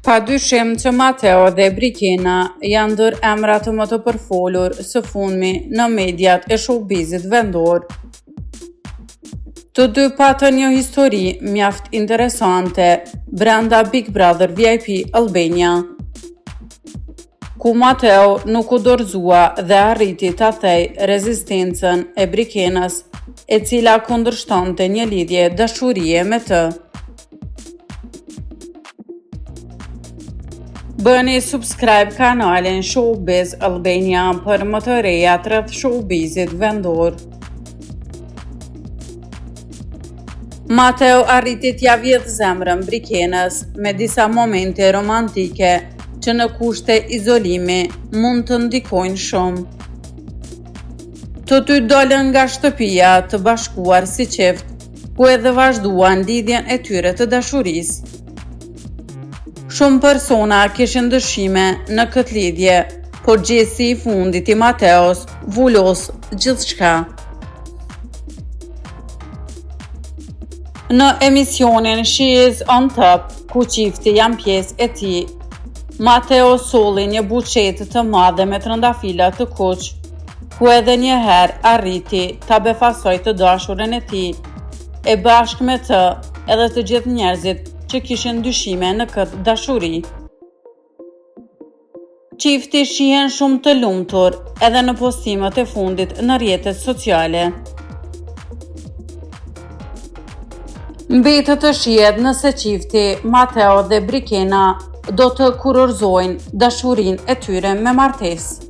Pa dyshim që Mateo dhe Brikena janë ndër emrat më të përfolur së fundmi në mediat e showbizit vendor. Të dy patën një histori mjaft interesante brenda Big Brother VIP Albania, ku Mateo nuk u dorëzua dhe arriti ta thejë rezistencën e Brikenës, e cila kundërshtonte një lidhje dashurie me të. Bëni subscribe kanalin Showbiz Albania për më të rejat rreth showbizit vendor. Mateo arriti t'ia vjedhë zemrën Brikenës me disa momente romantike që në kushte izolimi mund të ndikojnë shumë. Të dy dolën nga shtëpia të bashkuar si çift, ku edhe vazhduan lidhjen e tyre të dashurisë. Shumë persona kishin dyshime në këtë lidhje, por gjesti i fundit i Mateos vulos gjithçka. Në emisionin She is on Top, ku çifti janë pjesë e tij, Mateo solli një buqetë të madhe me trëndafila të kuq, ku edhe një herë arriti ta befasojë të dashurën e tij, e bashkë me të edhe të gjithë njerëzit që kishin dyshime në këtë dashuri. Çifti shihen shumë të lumtur edhe në postimet e fundit në rrjetet sociale. Mbetet të shihet nëse çifti Mateo dhe Brikena do të kurorëzojnë dashurinë e tyre me martesë.